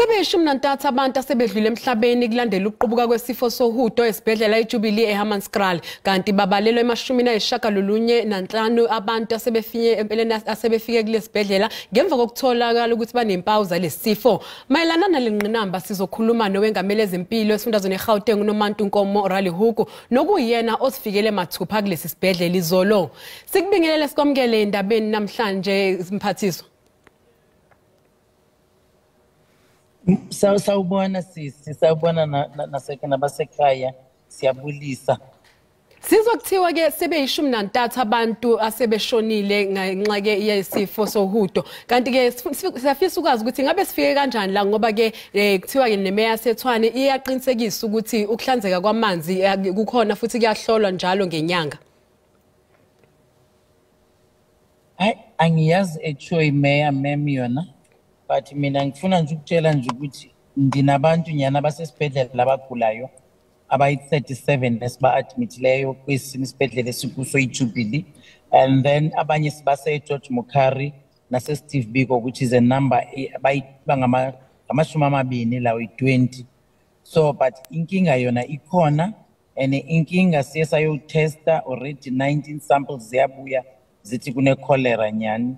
Sebeyishumi nantathu abantu asebedlule emhlabeni kulandela ukuqubuka kwesifo sohudo esibhedlela iJubilee eHammanskraal, kanti babalelwa ema-95 abantu asebefike empeleni asebefike kulesibhedlela ngemva kokutholakala ukuthi banempawu zalesi sifo. Mayelana nale ngqinamba sizokhuluma nowengamele ezempilo esifundazweni eGauteng, uNomantu Nkomo Ralehoko, nokuyena osifikele mathupha kulesi sibhedlela izolo. Sikubingelele, sikwamukele endabeni namhlanje, mphathiswa. Sawubona sisi, sawubona nabasekhaya, siyabulisa. Sizwa kuthiwa ke sebeyishumi nantathu abantu asebeshonile ngenxa ke yesifo sohudo, kanti ke siyafisa ukwazi ukuthi ngabe sifike kanjani la, ngoba ke kuthiwa ke nemeya yaseTshwane iyaqinisekisa ukuthi ukuhlanzeka kwamanzi kukhona futhi kuyahlolwa njalo ngenyanga. Hayi, angiyazi ethiwe imeya mem yona, but mina ngifuna nje ukutshela nje ukuthi ndinabantu nyana abasesibhedlela abagulayo abayi-37 esiba-admithileyo kwesinye isibhedlela esikuso iJubilee, and then abanye sibase eGeorge Mukhari nase-Steve Biko, which is a number 20 lawo, i-20. So but inkinga yona ikhona, and inkinga siye sayotesta already, 19 samples ziyabuya zithi kune-cholera nyani.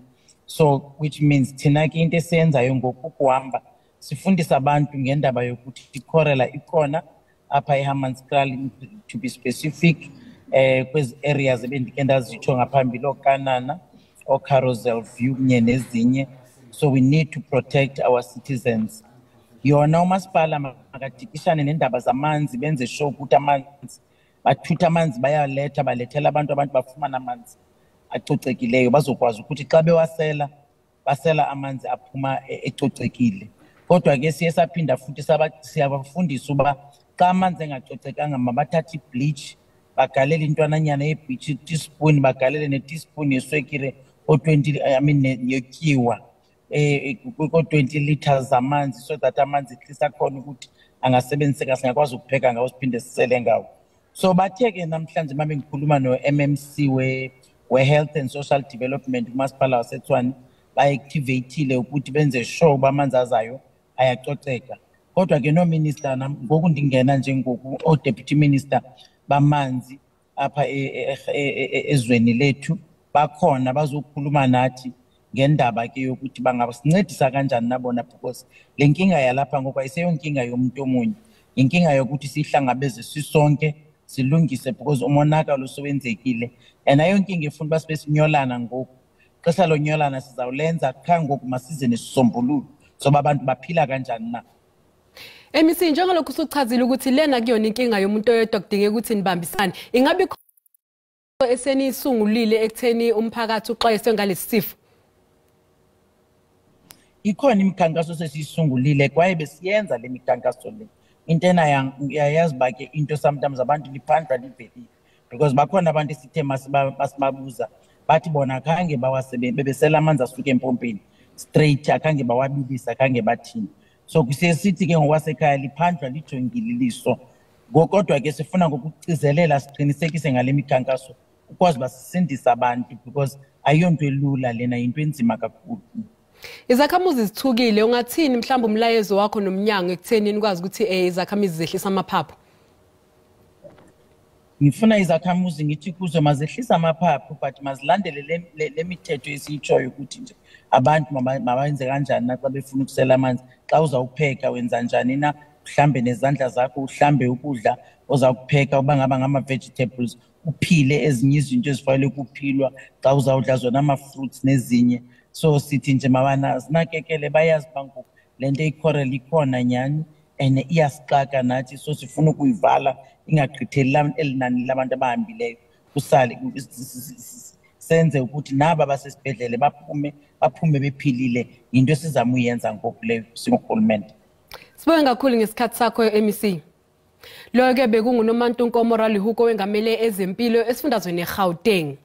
So which means thina ke into esiyenzayo ngoku kuhamba sifundisa abantu ngendaba yokuthi i-cholera ikhona apha eHammanskraal, to be specific kwezi areas ebendike ndazitsho ngaphambili, ooKanana, ooCarousel View kunye nezinye. So we need to protect our citizens. Yona umasipala makadikishane nendaba zamanzi, benze sure ukuthi amanzi bathutha amanzi, bayaletha, balethela abantu, abantu bafumana amanzi acocekileyo, bazokwazi ukuthi xa bewasela basela amanzi aphuma ecocekile. Kodwa ke siye saphinda futhi siyabafundisa uba xa amanzi engacocekanga mabathathe i-bleach, bagalele intwananyana ye-bleach, i-teaspoon, bagalele ne-teaspoon yeswekire o-20, I mean, yetyiwa ko-20 liters zamanzi, so that amanzi at least akhona ukuthi angasebenziseka, singakwazi ukupheka ngawo, siphinde sisele ngawo. So bathe ke namhlanje uma bengikhuluma no-MMC we-Health and Social Development kumasipala waseTshwane, ba-activatile ukuthi benze sure uba amanzi azayo ayacoceka. Kodwa ke no-minister ngoku ndingena nje ngoku, oo-deputy minister bamanzi apha ezweni lethu bakhona, bazokhuluma nathi ngendaba ke yokuthi bangasincedisa kanjani nabona, because le nkinga yalapha ngoku ayiseyonkinga yomuntu omunye, inkinga yokuthi siyihlangabeze sisonke, silungise, because umonakalo sowenzekile, and ayonkinga efuna uba sibe sinyolana ngoku. Xesha lonyolana sizawulenza, qha ngoku masize nesisombululo soba abantu baphila kanjani na. MEC, njengalokhu usuchazile ukuthi lena kuyona inkinga yomuntu oyedwa, kudingeka ukuthi nibambisane, ingabe ikhona eseniyisungulile ekutheni umphakathi uxwayiswe ngalesi sifo? Ikhona imikhankaso sesiyisungulile, kwaye besiyenza le mikhankaso le. Into ena uyayazi uba ke into sometimes abantu liphandlwa livelile, because bakhona abantu esithe masibabuza bathi bona khange bebesela amanzi asuka empompeni straight, akhange bawabilisa, akhange bathini. So siye sithi ke ngokwasekhaya liphandlwa lijongile iliso. Kodwa ke sifuna ngokucizelela, siqinisekise ngale mikhankaso ukwazi uba sisindise abantu, because ayiyonto elula lena, yinto enzima kakhulu. Izakhamuzi zithukile, ungathini mhlawumbe umlayezo wakho nomnyango ekutheni nikwazi ukuthi izakhamizi zehlisa amaphaphu? Ngifuna izakhamuzi ngithi kuzo mazehlise amaphaphu, but mazilandele le mithetho esiyitshoyo ukuthi nje abantu mabenze kanjani na xa befuna ukusela amanzi, xa uzawupheka wenza njani na, uhlambe nezandla zakho, uhlambe ukudla oza kupheka uba ngaba ngama-vegetables, uphile ezinye izinto ezifanele ukuphilwa xa uzawudla zona, ama-fruits nezinye. So sithi nje mabana zinakekele, bayazi uba ngoku le nto icholera ikhona nyhani and iyasixaka nathi, so sifuna ukuyivala ingagqitheli eli nani labantu abahambileyo, kusale senze ukuthi naba basesibhedlele baphume bephilile. Yinto esizama uyenza ngoku leyo singurhulumente. Sibonge kakhulu ngesikhathi sakho, MEC. Lo ke bekunguNomantu Nkomo Ralehoko, wengamele ezempilo esifundazweni eGauteng.